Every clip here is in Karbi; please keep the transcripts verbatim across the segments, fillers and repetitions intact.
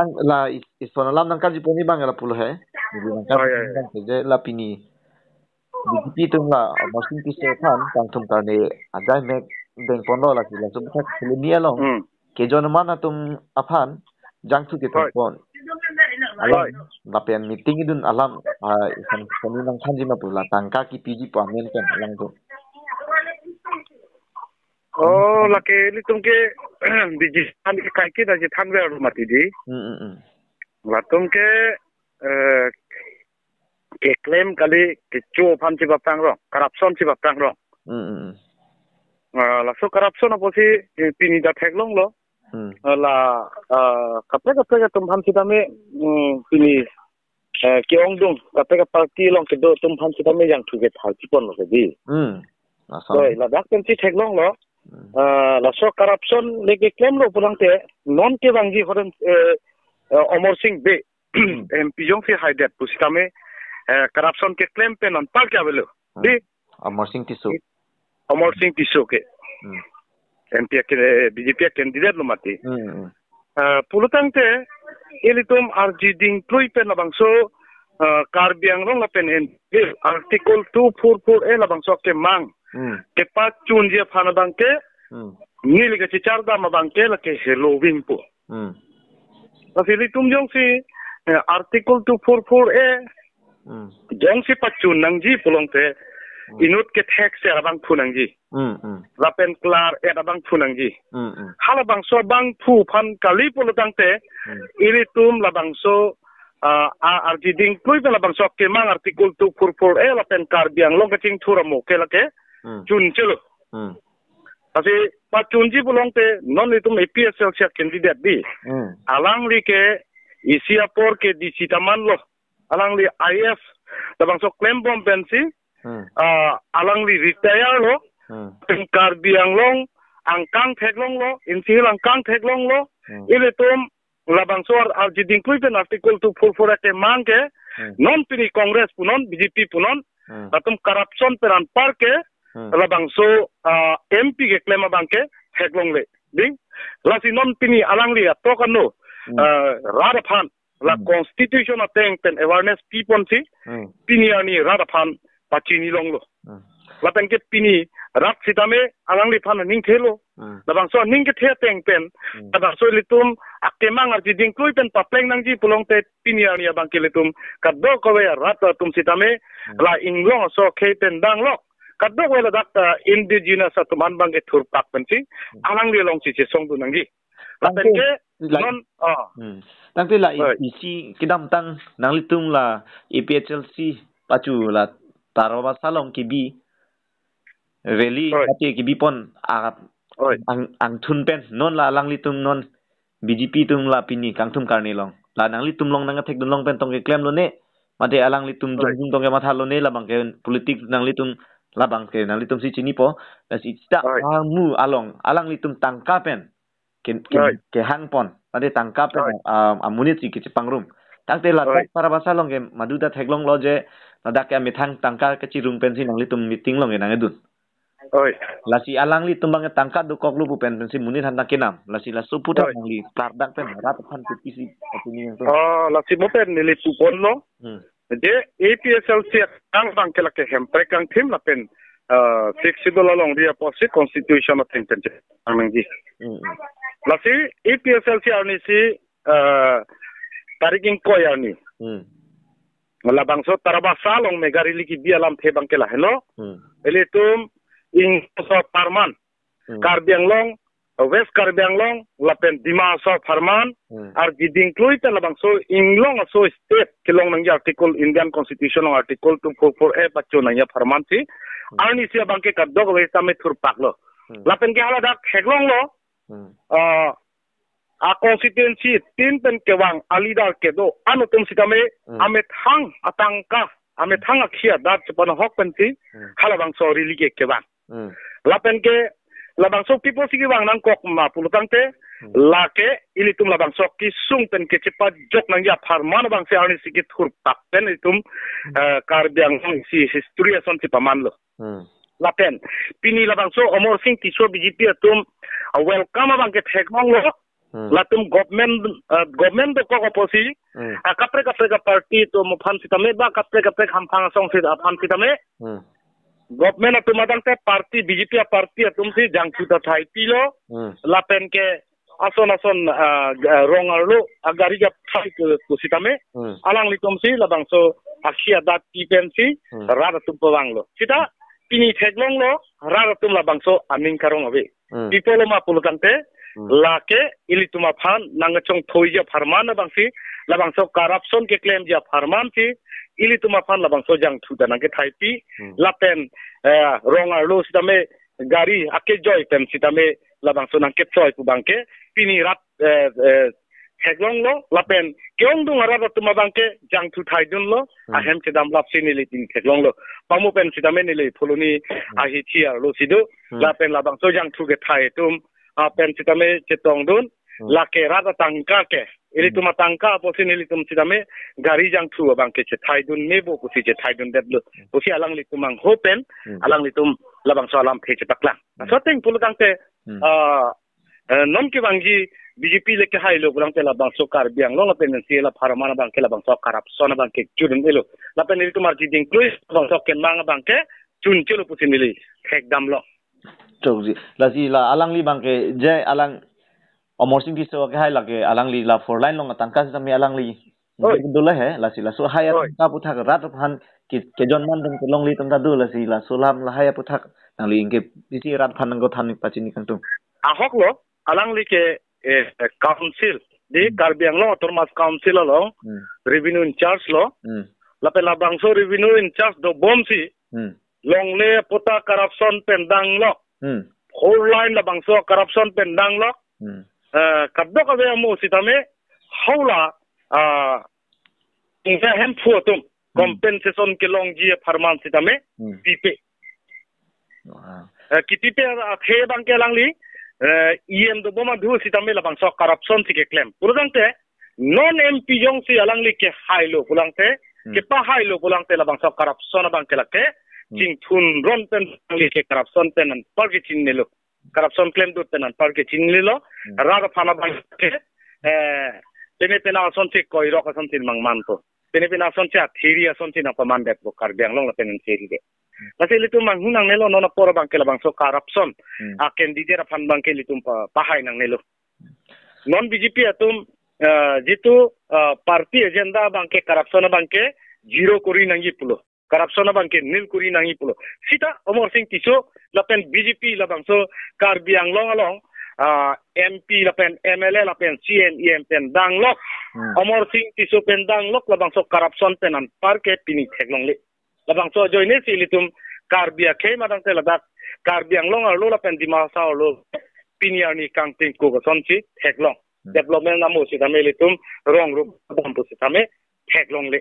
Ang la is, ison alam nangkarjupo ni bang la pulo he. Jadi nangkar Oh, ya, ya. bang saja la pini. B J P atum la Amarsing Tisso aphan kangthum karne ajai mek dengponlo lasi laso bukak seleni along. Hmm. Kejon aman atum aphan jangthu ke Hoi. tongpon. Alam Hoi. lapen meeting idun alam, ah, isan sani nangthanji ma pu la tangka kipiji pu amen pen alangtum. Oh, lake ilitum ke B J P an ke kaiketa chethanver lo mati di. Hmm, hmm, hmm. Latum ke, eh, keklem kali kecho aphan chibaptang rong, corruption chibaptang rong. Hmm, hmm, hmm. Ah, laso corruption apotsi, eh, pini ta theklonglo. Hmm. Ah, la, ah, kaprek kaprek atum aphan sitame, hmm, pini, eh, ke-ongdung, kaprek party along kedo atum aphan sitame jangthu ke thalchiponlo ke di. Hmm. Lason. Hoi, ladak pensi theklonglo. Hmm. Ah, laso corruption le keklemlo pulangte, non kevangji horen, eh, eh, Amarsing Bey, Hmm. M P jongsi haidet pusitame, eh, corruption keklem pen anpar ke avelo. Hmm. Di Amarsing Tisso. Amarsing Tisso ke. Hmm. M P ke, B J P candidate lo mati. Hmm, hmm. Eh, pulotangte, ilitum arji dingklui pen labangso, eh, Karbi Anglong lapen Article two four four A labangso kemang. Hmm. Kepachunji aphan abang ke, Hmm. neli kachechardam abang ke lake heloving pu. Hmm. Lasi ilitum jongsi, eh, Article two four four A, Hmm. jongsi pachun nangji pulongte, Hmm. inut kethekser abang phu nangji. Hmm, hmm. Lapen klar-et abang phu nangji. Hmm, hmm. Halabangso abang phu aphan kali pulotangte, Hmm. ilitum labangso, ah, a-, arji dingklui pen labangso kemang Article two four four A lapen Karbi Anglong kachingthur amo ke lake, Hmm. chunchelo. Hmm. Lasi pachunji pulongte non itum A P H L C candidate di. Hmm. Alangli ke isi apor ke D C ta manlo. Alangli I A S labangso klembom pensi. Hmm. Ah, alangli retire lo. Hmm. Pen Karbi Anglong angkang theklonglo, insi hilang angkang theklonglo. Hmm. Ilitum labangso ar-, arji dingklui pen Article two four four A kemang ke. Hmm. Non pini Congress punon, B J P punon. Hmm. Latum corruption pen anpar ke, Hmm. labangso, ah, M P keklem abang ke theklongle. Di, lasi non pini alangli atok ano, Hmm. ah, rat aphan, la Hmm. constitution ateng pen awareness piponsi, Hmm. pini arni rat aphan pachini longlo. Hmm. Lapen ke pini rat sitame alangliphan aning thelo. Hmm. Labangso aning kethe ateng pen, Hmm. labangso ilitum akemang arji dingklui pen papleng nangji pulongte pini arni abang ke ilitum kadokave rat atum sitame, Hmm. la inglong aso khei pen danglok. Kadokave ladak, ah, indigenous atum an abang ke thurpak pensi, Hmm. alangli alongsi chesongdun nangji. Lapen Tangte ke, la- non, ah. Hmm. Tangte la Hoi. isi kedamtang nanglitum la A P H L C pachu la Tarabasa along kebi rally Hoi. mate kebipon a Hoi. ang, angthun pen non la alanglitum non B J P atum la pini kangthum karne along. La nanglitum along nangthekdun along pen tong keklemlone, mate alanglitum Hoi. jongjung tong kemathalo ne labang ke politik nanglitum labang ke nanglitum si chinipo. Lasi ta Hoi. amu along alanglitum tangka pen ke, ke, Right. kehangpon. Mate tangka pen, Right. ah, amonit si kechepangrum. Tangte ladak Right. Tarabasa along ke madu ta theklonglo je, ladak ke amethang tangka kechirung pensi nanglitum meeting along ke nangkedun. Right. Lasi alanglitum abang ke tangka dokoklo pu pen pensi monit aphan nangkenam. Lasi laso aputhak Right. nangli klardak pen rat aphan kopisi opini nangtum. Oh, lasi mo pen neli puponlo. Hmm. Je A P H L C ang abang ke lake Hemprek kangthim lapen, eh, Sixth Schedule alongri apotsi constitution ateng pen chepang nangji. Hmm, hmm. Lasi A P H L C arnisi, eh, tarik ingkoi arni. Hmm. Labangso Tarabasa along mega rally kebi alamthe abang ke lahelo. Hmm. Ilitum ingso apharman. Hmm. Karbi Anglong, West Karbi Anglong, lapen Dima Hasao apharman, Hmm. arji dingklui pen labangso inglong aso state kelong nangji article Indian Constitution along article two four four A pachun nangji apharman si, Hmm. arnisi abang ke kadokave sitame thurpaklo. Hmm. Lapen ke haladak theklonglo, Hmm. ah, a constituency tin pen kevang a leader kedo an atum sitame Hmm. amethang atangka, amethang akhia dat chepan ahok pensi, Hmm. halabangso rally ke kevang. Hmm. Lapen ke, labangso kipo si kevang nangkok ma pulotangte, Hmm. lake ilitum labangso kesung pen kechepajok nangji apharman abang si arnisi kethurpak pen itum, Hmm. eh, Karbi Anglong si history ason si pamanlo. Hmm. Lapen, pini labangso Amarsing Tisso B J P atum, ah, welcome abang ke theklonglo, Hmm. Latum government, eh, government dokok apotsi, Hmm. ah, kaprek kaprek aparty atum aphan sitame, ba kaprek kaprek hamphang asong sit aphan sitame, Hmm. government atum adang te party, B J P aparty atumsi jangthu ta thai pilo, Hmm. lapen ke ason ason, ah, ga-, rong arlo, ah, gari ajathai ke pusitame, Hmm. alanglitumsi labangso akhei adak pi pensi, Hmm. rat atum pavanglo. Sita, pini theklonglo, rat atum labangso aning karong ave. Hmm. Pi apotlo ma pulo tangte, Hmm. lake ilitum aphan nangkachongthoiji apharman abangsi, labangso corruption keklemji apharmansi, ilitum aphan labangso jangthu ta nangkethai pi, Hmm. lapen, eh, rong arlo sitame gari akejoi pen sitame labangso nangkechoi pu abangke, pini rat, eh, eh, theklonglo, lapen ke-ongdung arat atum abangke jangthu thaidunlo, Hmm. ahem chedam lapsi neli tin theklonglo. Pamo pen sitame neli Phuloni Hmm. ahithi arlosi do, Hmm. lapen labangso jangthu kethai atum, ah, pen sitame chetongdun, Hmm. lake rat atangka ke, ilitum Hmm. atangka apotsi nelitum sitame gari jangthu abangke chethaidun nebo pusi chethaidundetlo. Hmm. Pusi alanglitum angho pen, Hmm. alanglitum labangso alamthe chepaklang. Hmm. Laso ateng pulo tangte, Hmm. ah, eh, non kevangji B J P le kehailo pulo tangte labangso Karbi Anglong lapen N C A la apharman abangke labangso corruption abangke chudun elo. Lapen ilitum arji dingklui labangso kemang abangke chunchelo pusi neli thekdamlo. Chokji. Lasi la alangli abangke je alang Amarsing Tisso kehai lake alangli la four lane along atangka sitame alangli Oi. dolo he, lasi laso hai Oi. atangka aputhak rat aphan ke, kejon mandam kelongle atum ta do, lasi laso alam lahai aputhak nangli ingke isi rat aphan nangkothan pachini kangtung. Ahoklo, alangli ke, eh, council, di Hmm. Karbi Anglong Autonomous Council along, Hmm. revenue in charge lo, Hmm. lapen labangso revenue in charge dobomsi, Hmm. longle aputhak corruption pen danglok, Hmm. four lane labangso corruption pen danglok, Hmm. eh, kadokave amo sitame, haulo, ah, ingsa hemphu atum, Hmm. compensation kelongji apharman sitame, Hmm. pipe. Wah. Eh, kipipe athe abangke alangli, eh, E M dobom adhu sitame labangso corruption si keklem. Pulo tangte, non M P jongsi alangli kehailo pulo tangte, Hmm. kepahailo pulo tangte labangso corruption abangke lake, Hmm. chingthun ron pen alangli ke corruption pen anpar kechinilo. Corruption klemdut pen anpar kechinilo. Hmm. Rat aphan abangke, eh, pine pine asonsi koirok asonsi mangmanpo. Pine pine asonsi athiri asonsi nangpamandetpo Karbi Anglong lapen N C A le. Hmm. Lasi ilitum manghu nangnelo non apor abangke labangso corruption. Hmm. A candidate aphan abangke ilitum pa, pahai nangnelo. Non B J P atum, eh, jitu, eh, party agenda abangke corruption abangke zero kori nangji pulo. Corruption abangke nil kori nangji pulo. Sita Amarsing Tisso lapen B J P labangso Karbi Anglong along, ah, M P lapen M L A lapen C E M pen danglok. Hmm. Amarsing Tisso pen danglok labangso corruption pen anpar ke pini theklongle. Labangso ajoinesi ilitum Karbi akhei ma tangte ladak Karbi Anglong arlo lapen Dima Hasao arlo pini arni kangtingkuk asonsi theklong. Hmm. Development amo sitame ilitum rong rup dampo sitame theklongle.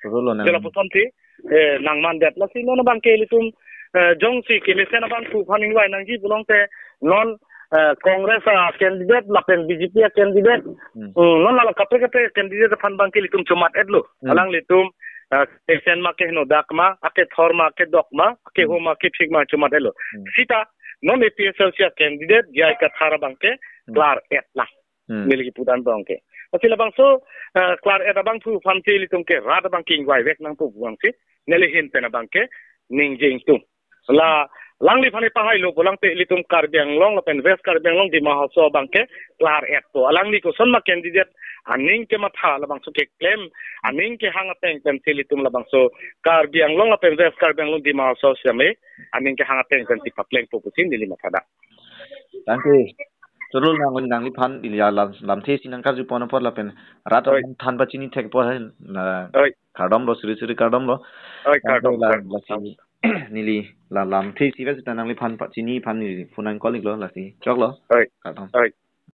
Rolo nang. Jela pusonsi, eh, nangmandet lasi non abangke ilitum, eh, jongsi kemesen abangphu aphan ingvai nangji pulo tangte non, eh, Congress a candidate lapen B J P a candidate. Hmm. Hmm, non la kaprek kaprek candidate aphan abangke ilitum chomat-etlo. Hmm. Alanglitum, eh, kesen ma keheno dak ma, akethor ma kedok ma, akeho Hmm. ma kephik ma chomat-etlo. Hmm. Sita non A P H L C a candidate J I Kathar abangke Hmm. klar-et lang. Hmm. Neli kipu dan abangke. Lasi labangso, eh, klar-et abangphu aphansi ilitum ke rat abangke ingvaivek nangpo pu abangsi neli ahin pen abangke ningje ingtung. La alangli aphan pahailo pulo tangte ilitum Karbi Anglong lapen West Karbi Anglong Dima Hasao abangke klar-etpo. Alangli koson ma candidate aning kematha labangso keklem, aning kehang ateng pensi ilitum labangso Karbi Anglong lapen West Karbi Anglong Dima Hasao sitame aning kehang ateng pensi paplengpo pusi neli matha dak. Thank you. Chorul nang, nangliphan ili alam, lamthe si nangkarjupon apot lapen rat Oi. aphan than pachini thekpo he na Oi. Kardom lo, suri suri kardom lo. Oi, Thank you kardom, la, kardom. lasi neli la lamthe si ba sita nangliphan pachini aphan neli phone nang call iklo lasi. Choklo. Oi. Kardom. Oi.